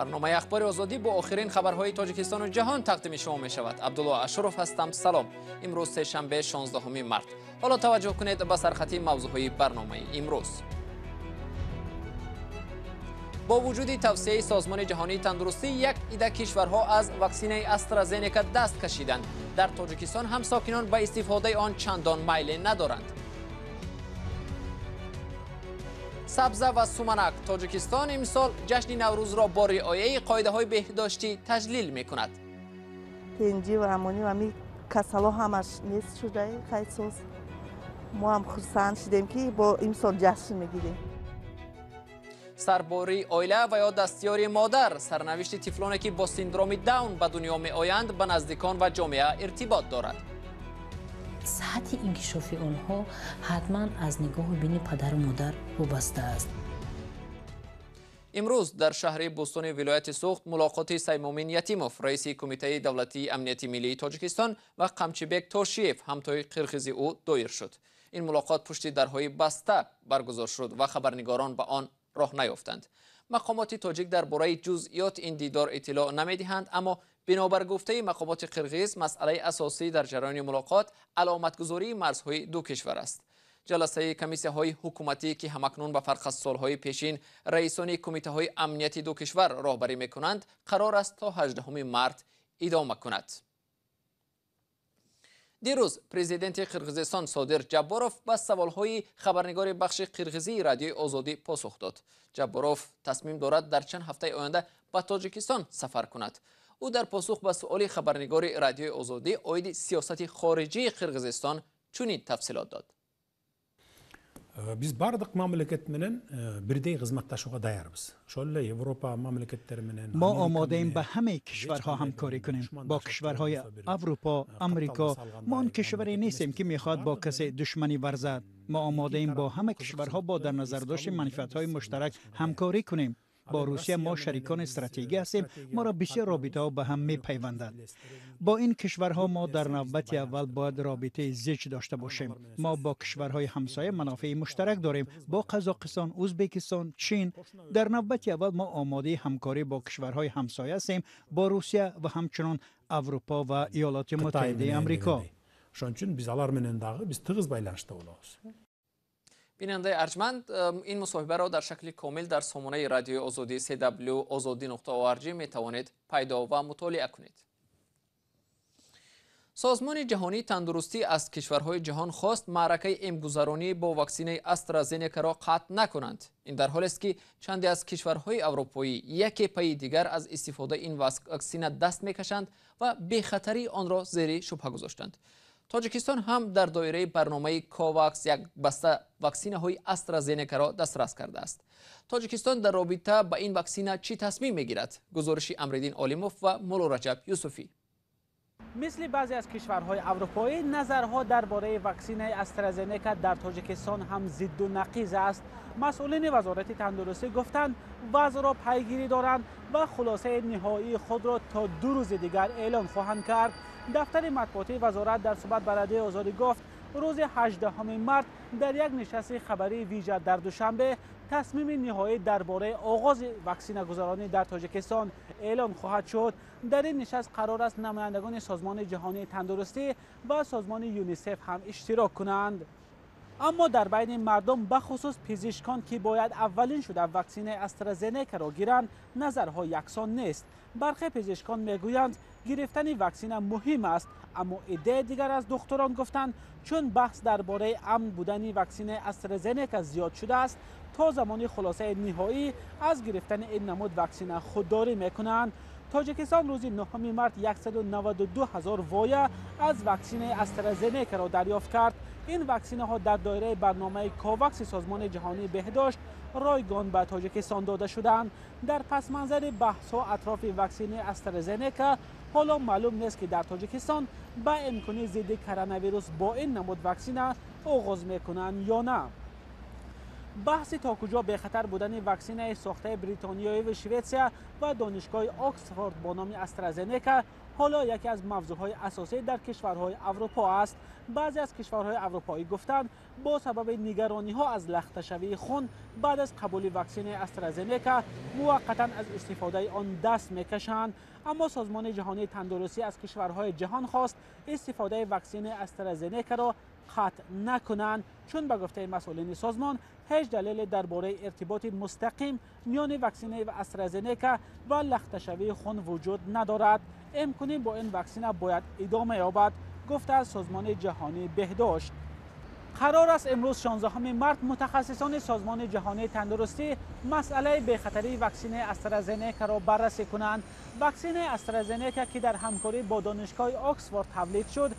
Барномаи Ахбори Озодӣ бо охирин хабарҳои Тоҷикистону ҷаҳон тақдими шумо мешавад. Абдулло Ашуров ҳастам. Салом. Имрӯз сешанбе, 16 март. Ҳоло таваҷҷӯҳ кунед ба сархати мавзӯъҳои барномаи имрӯз. Бо вуҷуди тавсияи Созмони ҷаҳонии тандурустӣ, як ида кишварҳо аз ваксинаи AstraZeneca даст кашиданд. Дар Тоҷикистон ҳам сокинон ба истифодаи он чандон майле надоранд. Сабза ва суманак. Тоҷикистон имсол ҷашни Наврӯзро бо риояи қоидаҳои беҳдоштӣ таҷлил мекунад. Тинҷӣ ва амонӣ ва касало ҳамаш нест шуда, хайсоз. Мо ҳам хурсанд шудем, ки бо имсол ҷашн мегирем. Сарбории оила ва ё дастёри модар. Сарнавишти тифлоне, ки бо синдроми Даун ба дунё меоянд, ба наздикон ва ҷомеа иртибот дорад. Сатҳи инкишофи онҳо ҳатман аз нигоҳу бини падару модар вобаста аст. Имрӯз дар шаҳри Бӯстони вилояти Суғд мулоқоти Саймумин Ятимов, раиси Кумитаи давлатии амнияти миллии Тоҷикистон, ва Қамчибек Тошиев, ҳамтои қирғизи ӯ, доир шуд. Ин мулоқот пушти дарҳои баста баргузор шуд ва хабарнигорон ба он роҳ наёфтанд. Мақомоти тоҷик дар бораи ҷузъиёт ин дидор иттилоъ намедиҳанд, аммо бинобар гуфтаи мақомоти қирғиз, масъалаи асосӣ дар ҷараёни мулоқот аломатгузории марзҳои ду кишвар аст. Ҷаласаи комиссияҳои ҳукуматӣ, ки ҳамакнун ба фарқ аз солҳои пешин раисони кумитаҳои амнияти ду кишвар роҳбарӣ мекунанд, қарор аст то 18 март идома кунад. Дирӯз президенти Қирғизистон Содир Ҷабборов ба саволҳои хабарнигори бахши қирғизии Радиои Озодӣ посух дод. Ҷабборов тасмим дорад дар чанд ҳафтаи оянда ба Тоҷикистон сафар кунад. Ӯ дар посух ба суоли хабарнигори Радиои Озодӣ оиди сиёсати хориҷии Қирғизистон чунин тафсилот дод. Биз бардык мамлекет менен бирдей кызматташууга даярбыз. Ошол эле Европа мамлекеттери менен. Мо омодаем ба ҳамаи кишварҳо ҳамкорӣ кунем, бо кишварҳои Аврупо, Амрико. Мо он кишваре нестем, ки мехоҳад бо касе душманӣ варзад. Мо омодаем бо ҳама кишварҳо бо дар назардошти манфиатҳои муштарак ҳамкорӣ кунем. Бо Русия мо шарикони стратегӣ ҳастем, моро бисёр робитаҳо ба ҳам мепайвандад. Бо ин кишварҳо мо дар навбати аввал бояд робитаи зич дошта бошем. Мо бо кишварҳои ҳамсоя манофеи муштарак дорем, бо Қазоқистон, Ӯзбекистон, Чин. Дар навбати аввал мо омодаи ҳамкорӣ бо кишварҳои ҳамсоя ҳастем, бо Русия ва ҳамчунон Аврупо ва Иёлоти Муттаҳидаи Амрико. Ошон үчүн биз алар менен дагы биз тыгыз байланышта болобуз. Бинандаи арҷманд, ин мусоҳибаро дар шакли комил дар сомонаи Радиои Озодӣ cw ozodi.org метавонед пайдо ва мутолиа кунед. Созмони ҷаҳонии тандурустӣ аз кишварҳои ҷаҳон хост, маъракаи эмгузаронӣ бо ваксинаи AstraZeneca-ро қатъ накунанд. Ин дар ҳолест, ки чанде аз кишварҳои аврупоӣ яке пайи дигар аз истифодаи ин ваксина даст мекашанд ва бехатарии онро зери шубҳа гузоштанд. Тоҷикистон ҳам дар доираи барномаи Ковакс як баста ваксинаҳои AstraZeneca-ро дастрас кардааст. Тоҷикистон дар робита ба ин ваксина чӣ тасмим мегирад? Гузориши Амриддин Олимов ва Муллораҷаб Юсуфӣ. Мисли баъзе аз кишварҳои аврупоӣ, назарҳо дар бораи ваксинаи AstraZeneca дар Тоҷикистон ҳам зидду нақиз аст. Масъулини Вазорати тандурустӣ гуфтанд, вазъро пайгирӣ доранд ва хулосаи ниҳоии худро то 2 рӯзи дигар эълон хоҳанд кард. Дафтари матбуотии вазорат дар суҳбат ба Радиои Озодӣ гуфт, рӯзи 18 март дар як нишасти хабарии вижа дар Душанбе тасмими ниҳоӣ дар бораи оғози ваксинагузаронӣ дар Тоҷикистон эълон хоҳад шуд. Дар ин нишаст қарор аст намояндагони Созмони ҷаҳонии тандурустӣ ва созмони ЮНИСЕФ ҳам иштирок кунанд. Аммо дар байни мардум, бахусус пизишкон, ки бояд аввалин шуда ваксинаи AstraZeneca-ро гиранд, назарҳо яксон нест. Бархе пизишкон мегӯянд, гирифтани ваксина муҳим аст, аммо иддаи дигар аз духтурон гуфтанд, чун баҳс дар бораи амн будани ваксинаи AstraZeneca зиёд шудааст, то замони хулосаи ниҳоӣ аз гирифтани ин намуд ваксина худдорӣ мекунанд. Тоҷикистон рӯзи 9 март 192 ҳазор воя аз ваксинаи AstraZeneca-ро дарёфт кард. Ин ваксинаҳо дар доираи барномаи Ковакси Созмони ҷаҳонии беҳдошт ройгон ба Тоҷикистон дода шуданд. Дар пасманзари баҳсҳо атрофи ваксинаи AstraZeneca ҳоло маълум нест, ки дар Тоҷикистон ба имкони зидди коронавирус бо ин намуд ваксина оғоз мекунанд ё на. Баҳси то куҷо бехатар будани ваксинаи сохтаи Бритониёиву Шветсия ва Донишгоҳи Оксфорд бо номи AstraZeneca ҳоло яке аз мавзӯъҳои асосӣ дар кишварҳои Аврупо аст. Баъзе аз кишварҳои аврупоӣ гуфтанд, бо сабаби нигарониҳо аз лахташавии хун баъд аз қабули ваксинаи AstraZeneca муваққатан аз истифодаи он даст мекашанд. Аммо Созмони ҷаҳонии тандурустӣ аз кишварҳои ҷаҳон хост истифодаи ваксинаи AstraZeneca-ро қатъ накунанд, чун ба гуфтаи масъулини созмон ҳеҷ далеле дар бораи иртиботи мустақим миёни ваксинаи AstraZeneca ва лахташавии хун вуҷуд надорад. Имконӣ бо ин ваксина бояд идома ёбад, гуфтааст Созмони ҷаҳонии беҳдошт. Қарор аст имрӯз 16 март мутахассисони Созмони ҷаҳонии тандурустӣ масъалаи бехатарии ваксинаи AstraZeneca-ро баррасӣ кунанд. Ваксинаи AstraZeneca, ки дар ҳамкорӣ бо донишгоҳи Оксфорд тавлид шуд,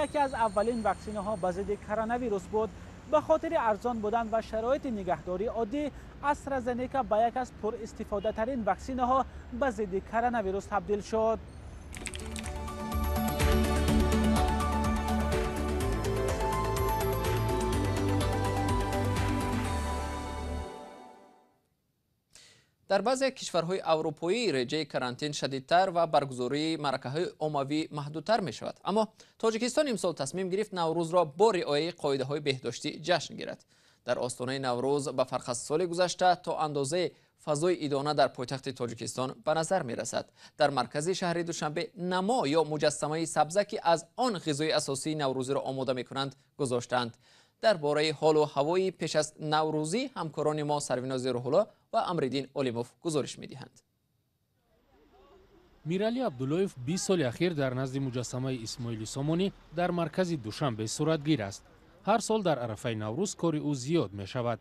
яке аз аввалин ваксинаҳо ба зидди коронавирус буд. Ба хотири арзон будан ва шароити нигаҳдории оддӣ, AstraZeneca ба яке аз пуристифодатарин ваксинаҳо ба зидди коронавирус табдил шуд. Дар баъзе кишварҳои аврупоӣ реҷаи карантин шадидтар ва баргузории маъракаҳои оммавӣ маҳдудтар мешавад. Аммо Тоҷикистон имсол тасмим гирифт Наврӯзро бо риояи қоидаҳои беҳдоштӣ ҷашн гирад. Дар остонаи Наврӯз ба фарқ аз соли гузашта то андозаи фазои идона дар пойтахти Тоҷикистон ба назар мерасад. Дар маркази шаҳри Душанбе намо ё муҷассамаи сабза, ки аз он ғизои асосии наврӯзиро омода мекунанд, гузоштаанд. Дар бораи ҳолу ҳавои пеш аз наврӯзӣ ҳамкорони мо Сарвинози Рӯҳулло ва Амриддин Олимов гузориш медиҳанд. Мирали Абдуллоев 20 соли ахир дар назди муҷассамаи Исмоили Сомонӣ дар маркази Душанбе суратгир аст. Ҳар сол дар арафаи Наврӯз кори ӯ зиёд мешавад.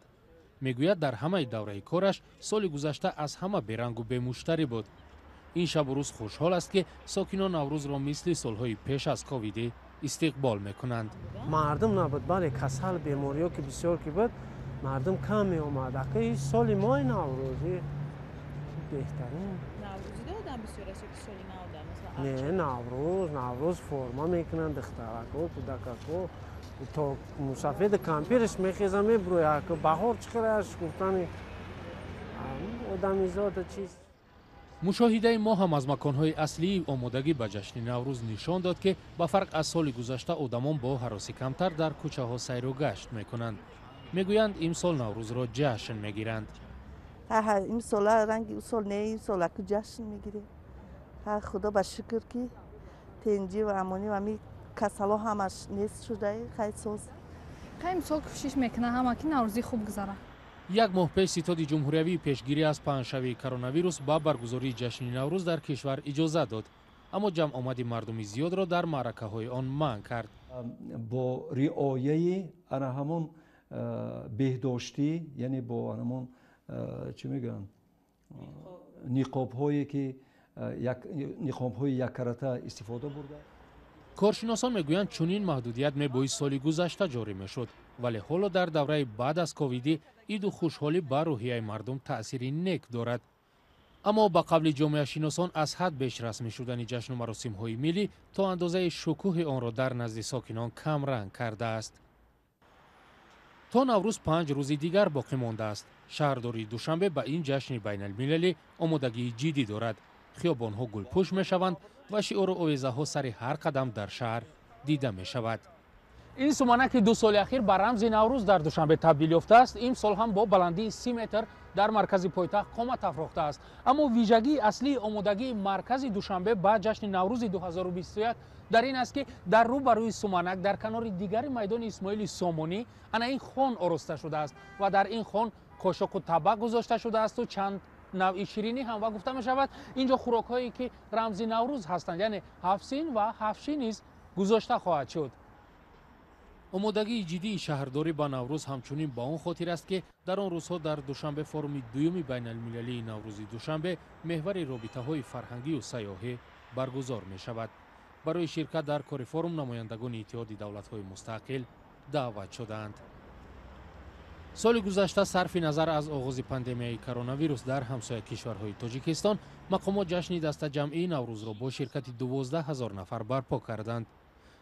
Мегӯяд, дар ҳамаи давраи кораш соли гузашта аз ҳама берангу бемуштарӣ буд. Ин шабу рӯз хушҳол аст, ки сокинон Наврӯзро мисли солҳои пеш аз ковидӣ истиқбол мекунанд. Мардум набуд, бале, касал бемориҳо ки бисёр ки буд, мардум кам меомад. Ака соли мои Наврӯзӣ беҳтарин. Наврӯзида одам бисёр аст ё ки соли нав да? Не, Наврӯз форма мекунанд духтарако, кӯдакако, то мусафеди кампираш мехеза мебурӯяд. Ака баҳор чӣ хелаш гуфтани одамизода чиз. Мушоҳидаи мо ҳам аз маконҳои аслии омодагӣ ба ҷашни Наврӯз нишон дод, ки ба фарқ аз соли гузашта одамон бо ҳароси камтар дар кӯчаҳо сайру гашт мекунанд. Мегӯянд, имсол Наврӯзро ҷашн мегиранд. Имсола ранги усол не, имсола ку ҷашн мегирем. Худо ба шукр, ки тенҷӣ ва амонӣ ва ами касало ҳамаш нест шуда, хай соз. Хай имсол кӯшиш мекунад ҳама ки Наврӯзӣ хуб гузарад. Як моҳ пеш Ситоди ҷумҳуриявии пешгирӣ аз паҳншавии коронавирус ба баргузории ҷашни Наврӯз дар кишвар иҷозат дод, аммо ҷамъомади мардуми зиёдро дар маъракаҳои он манъ кард. Бо риояи ана ҳамон беҳдоштӣ, яъне бо ҳамон чӣ мегӯянд, ниқобҳое ки ниқобҳои яккарата истифода бурда. Коршиносон мегӯянд, чунин маҳдудият мебоист соли гузашта ҷорӣ мешуд, вале ҳоло дар давраи баъд аз ковидӣ иду хушҳолӣ ба рӯҳияи мардум таъсири нек дорад. Аммо ба қавли ҷомеашиносон аз ҳад беш расмӣ шудани ҷашну маросимҳои миллӣ то андозаи шукӯҳи онро дар назди сокинон камранг кардааст. То Наврӯз 5 рӯзи дигар боқӣ мондааст. Шаҳрдории Душанбе ба ин ҷашни байналмилалӣ омодагии ҷиддӣ дорад. Хиёбонҳо гулпӯш мешаванд ва шиору овезаҳо сари ҳар қадам дар шаҳр дида мешавад. Ин сумана, ки 2 соли ахир ба рамзи Наврӯз дар Душанбе табдил ёфтааст, имсол ҳам бо баландии 30 метр дар маркази пойтахт қомат афрохтааст. Аммо вижагии аслии омодагии маркази Душанбе ба ҷашни Наврӯзи 2021 дар ин аст, ки дар рӯ ба рӯи суманак дар канори дигари майдони Исмоили Сомонӣ ана ин хон ороста шудааст ва дар ин хон қошоқу табақ гузошта шудаасту чанд навъи ширинӣ ҳам, ва гуфта мешавад, инҷо хӯрокҳое ки рамзи Наврӯз ҳастанд, яъне ҳафсин ва ҳафшӣ низ гузошта хоҳад шуд. Омодагии ҷиддии шаҳрдорӣ ба Наврӯз ҳамчунин ба он хотир аст, ки дар он рӯзҳо дар Душанбе форуми дуюми байналмилалии Наврӯзи Душанбе, меҳвари робитаҳои фарҳангию сайёҳӣ, баргузор мешавад. Барои ширкат дар кори форум намояндагони Иттиҳоди давлатҳои мустақил даъват шудаанд. Соли гузашта сарфи назар аз оғози пандемияи коронавирус дар ҳамсоя кишварҳои Тоҷикистон, мақомот ҷашни дастаҷамъии Наврӯзро бо ширкати 12 000 нафар барпо карданд.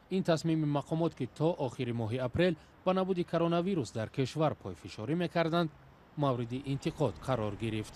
Ин тасмими мақомот, ки то охири моҳи апрел ба набуди коронавирус дар кишвар пойфишорӣ мекарданд, мавриди интиқод қарор гирифт.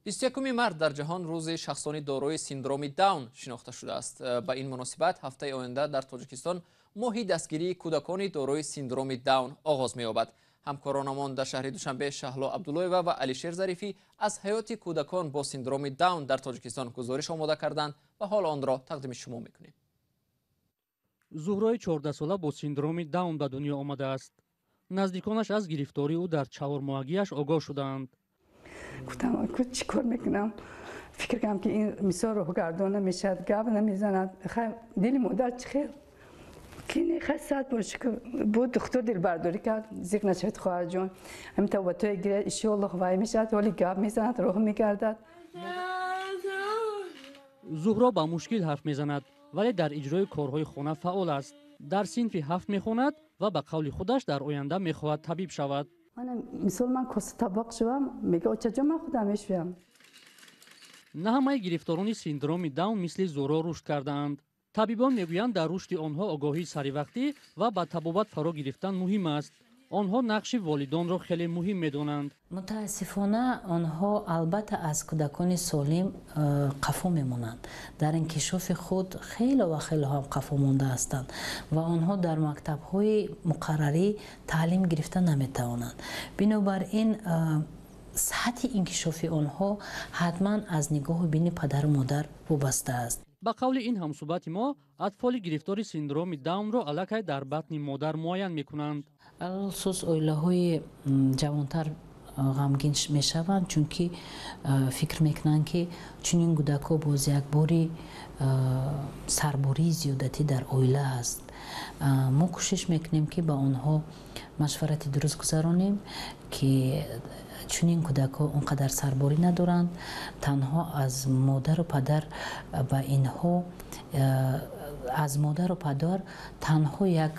21 март дар ҷаҳон рӯзи шахсони дорои синдроми Даун шинохта шудааст. Ба ин муносибат ҳафтаи оянда дар Тоҷикистон моҳи дастгирии кӯдакони дорои синдроми Даун оғоз меёбад. Ҳамкоронамон дар шаҳри Душанбе Шаҳло Абдуллоева ва Алишер Зарифӣ аз ҳаёти кӯдакон бо синдроми Даун дар Тоҷикистон гузориш омода карданд ва ҳоло онро тақдими шумо мекунем. Зуҳрои 14сола бо синдроми Даун ба дунё омадааст. Наздиконаш аз гирифтории ӯ дар чаҳормоҳагиаш огоҳ шудаанд. Гуфтам, чӣ кор мекунам? Фикр кардам, ки ин мисол роҳгардон намешавад, гап намезанад. Дили модар чӣ хел? Ки не, сад бор шукр, бо духтур дилбардорӣ кард, зиқ нашавед, хоҳарҷон, ҳамин тавбатое гирад, иншоаллоҳ вай мешавад, ҳоли гап мезанад, роҳ мегардад. Зуҳро ба мушкил ҳарф мезанад, вале дар иҷрои корҳои хона фаъол аст. Дар синфи ҳафт мехонад ва ба қавли худаш дар оянда мехоҳад табиб шавад. Мисол, ман коса табоқ шувам, мега, очаҷон, ман худам мешӯям. На ҳамаи гирифторони синдроми Даун мисли Зуҳро рушд кардаанд. Табибон мегӯянд, дар рушди онҳо огоҳии саривақтӣ ва ба табобат фаро гирифтан муҳим аст. Онҳо нақши волидонро хеле муҳим медонанд. Мутаассифона, онҳо албатта аз кӯдакони солим қафо мемонанд. Дар инкишофи худ хеле ва хеле ҳам қафо монда ҳастанд ва онҳо дар мактабҳои муқаррарӣ таълим гирифта наметавонанд. Бинобар ин сатҳи инкишофи онҳо ҳатман аз нигоҳу бини падару модар вобаста аст. Ба қавли ин ҳамсӯҳбати мо, атфоли гирифтори синдроми Даунро аллакай дар батни модар муайян мекунанд. Алалхусус оилаҳои ҷавонтар ғамгин мешаванд, чунки фикр мекунанд, ки чунин кӯдакҳо боз якбори сарбории зиёдатӣ дар оила аст. Мо кӯшиш мекунем, ки ба онҳо машварати дуруст гузаронем, ки чунин кӯдакҳо он қадар сарборӣ надоранд, танҳо аз модару падар ба инҳо аз модару падар танҳо як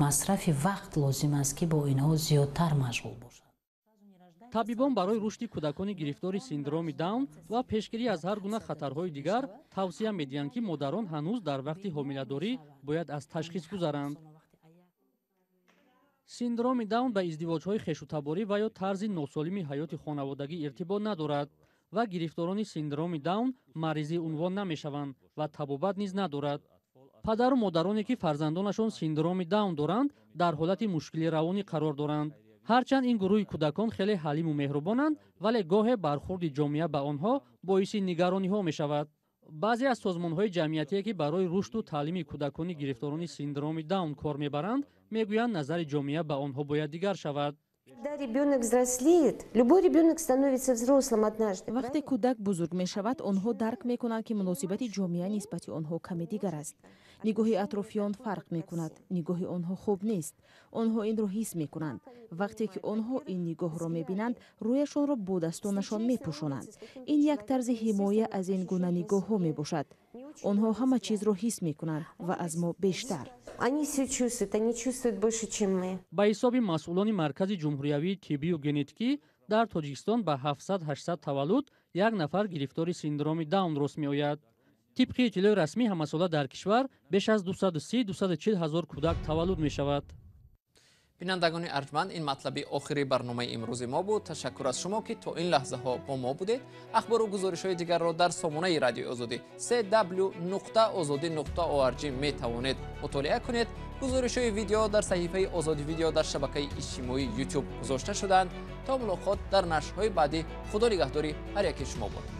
масрафи вақт лозим аст, ки бо инҳо зиёдтар машғул бошанд. Табибон барои рушди кӯдакони гирифтори синдроми Даун ва пешгирӣ аз ҳар гуна хатарҳои дигар тавсия медиҳанд, ки модарон ҳанӯз дар вақти ҳомиладорӣ бояд аз ташхис гузаранд. Синдроми Даун ба издивоҷҳои хешутаборӣ ва ё тарзи носолими ҳаёти хонаводагӣ иртибот надорад ва гирифторони синдроми Даун маризӣ унвон намешаванд ва табобат низ надорад. Падару модароне, ки фарзандонашон синдроми Даун доранд, дар ҳолати мушкили равонӣ қарор доранд. Ҳарчанд ин гурӯҳи кӯдакон хеле ҳалиму меҳрубонанд, вале гоҳе бархурди ҷомеа ба онҳо боиси нигарониҳо мешавад. Баъзе аз созмонҳои ҷамъиятие, ки барои рушду таълими кӯдакони гирифторони синдроми Даун кор мебаранд, мегӯянд, назари ҷомеа ба онҳо бояд дигар шавад. Когда ребенок взрослеет, любой ребенок становится взрослым однажды. Вақте кӯдак бузург мешавад, онҳо дарк мекунанд, ки муносибати ҷомеа нисбати онҳо каме дигар аст. Нигоҳи атрофиён фарқ мекунад, нигоҳи онҳо хуб нест. Онҳо инро ҳис мекунанд. Вақте ки онҳо ин нигоҳро мебинанд, рӯяшонро бо дастонашон мепӯшонанд. Ин як тарзи ҳимоя аз ин гуна нигоҳҳо мебошад. Онҳо ҳама чизро ҳис мекунанд ва аз мо бештар. Они все чувствуют, они чувствуют больше, чем мы. Ба ҳисоби масъулони Маркази ҷумҳуриявии тиббию генетикӣ, дар Тоҷикистон ба 700-800 таваллуд як нафар гирифтори синдроми Даун рост меояд. Тибқи иттилои расмӣ, ҳамасола дар кишвар беш аз 230-240 ҳазор кӯдак таваллуд мешавад. Бинандагони арҷманд, ин матлаби охири барномаи имрӯзи мо буд. Ташаккур аз шумо, ки то ин лаҳзаҳо бо мо будед. Ахбору гузоришҳои дигарро дар сомонаи Радиои Озодӣ cw.ozodi.org метавонед мутолиа кунед. Гузоришҳои видео дар саҳифаи Озодӣ Видео дар шабакаи иҷтимоии Ютуб гузошта шудаанд. То мулоқот дар нашрҳои баъдӣ, Худо нигаҳдори ҳар яке шумо бод.